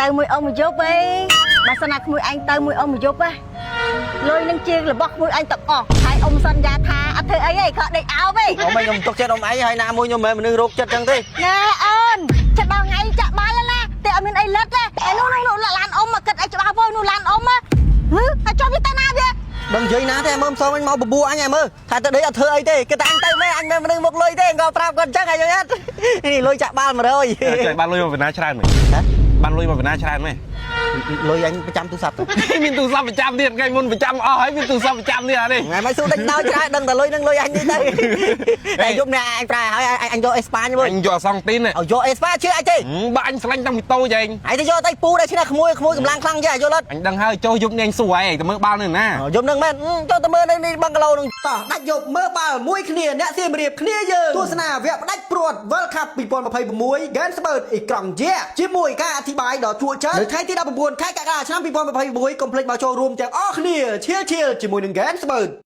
ទៅមួយអ៊ំមួយយប់អីបើសិនណាក្មួយឯងទៅមួយអ៊ំមួយយប់ហ៎លុយនឹងជាងរបស់ក្មួយឯងទាំងអស់ហើយអ៊ំសន្យាថាអត់ធ្វើអីទេខកដេកអោបទេ អ៊ំឯងខ្ញុំទុកចិត្តអ៊ំឯងហើយណាមួយខ្ញុំមិនមែនមនុស្សរោគចិត្តចឹងទេ ណែអូនចិត្តដល់ថ្ងៃចាក់បាល់ណាតែអត់មានអីលិតទេហើយនោះនោះឡានអ៊ំមកគិតឲ្យច្បាស់វើនោះឡានអ៊ំហ៎ហើយចុះវាទៅណាវា ដឹងនិយាយណាទេមើលមិនសមអញមកបបួអញហើយមើលថាទៅដេកអត់ធ្វើអីទេគេតែអញទៅមែនអញមិនមនុស្សមកលុយទេក៏ប្រាប់គាត់ចឹងហើយយល់អត់នេះលុយចាក់បាល់100 ចេះបានលុយមកពីណាច្រើនមែន ហ៎ បានលុយមកពីណាច្រើនមែន លុយអញប្រចាំទូរស័ព្ទទៅ មានទូរស័ព្ទប្រចាំទៀតថ្ងៃមុនប្រចាំអស់ហើយមានទូរស័ព្ទប្រចាំទៀតអានេះ ថ្ងៃមិនស៊ូដេញដោយច្រើនដឹងតែលុយនឹងលុយអញនេះទៅតែយប់នេះអញប្រើហើយអញយកអេស្ប៉ាញវិញ អញយកអសង់ទីន ឲ្យយកអេស្ប៉ាជឿអញទេ បាក់អញស្លាញ់តាំងពីតូចឯង ហើយទៅយកទៅពូដែរឈ្នះក្មួយក្មួយកម្លាំងខ្លាំងចេះយល់អត់ អញដឹងហើយចូលយប់នេះអញសួរឯងទៅមើលបាល់នៅណា យប់នឹងមែនចូលទៅមើលនៅនេះបឹងកាឡូនឹង តោះដាច់យប់មើលបាល់មួយគ្នាអ្នកសៀមរាបគ្នាយើងទស្សនាវគ្គផ្ដាច់ព្រាត់ World Cup 2026 Ganzberg អេក្រង់យៈជាមួយការអធិប្បាយដ៏ជក់ចិត្តនៅថ្ងៃទី19ខែកក្កដាឆ្នាំ2026កុំភ្លេចមកចូលរួមទាំងអស់គ្នាឈៀលឈៀលជាមួយនឹង Ganzberg។